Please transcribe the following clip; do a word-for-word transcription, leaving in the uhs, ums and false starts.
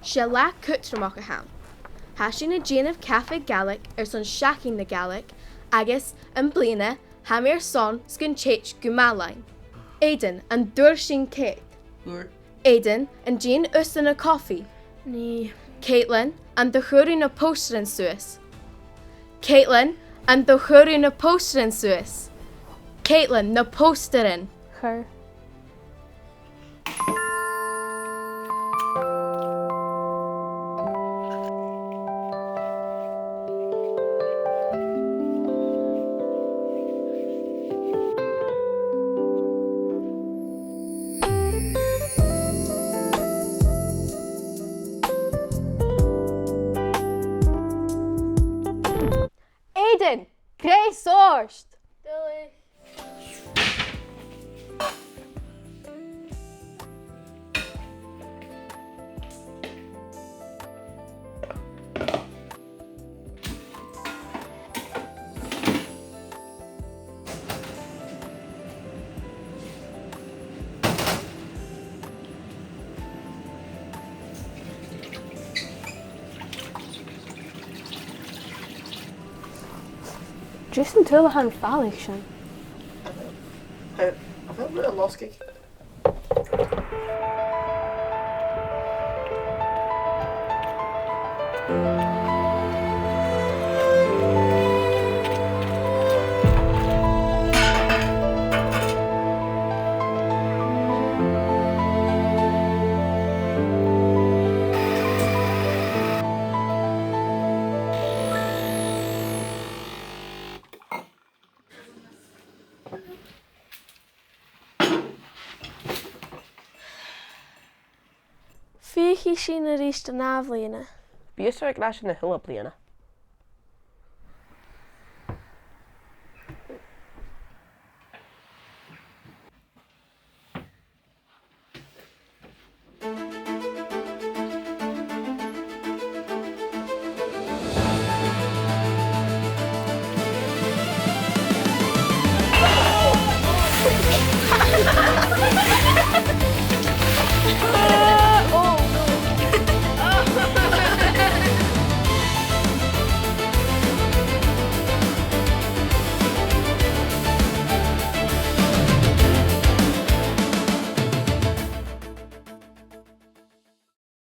'S e latha cudromach a th' ann. Tha sinn a' dèanamh cafaidh Gàidhlig airson Seachdain na Gàidhlig agus am-bliadhna tha mi airson 's gun tèid gu math leinn. Aidan, an d' fhuair sinn cèic? Fhuair. Aidan, an dèan thusa na cofaidh? Nì. Caitlin, an do chuir thu na postairean suas? Caitlin, an do chuir thu na postairean suas? Caitlin, na postairean. Chuir. Aidan, greas ort! Duilich. Just an t-uile h-àm fàileadh sin. A bheil, a bheil rud a' losgadh? Feuchaidh sinn a-rithist an ath-bhliadhna. Bidh thusa aig an ath-bhliadhna.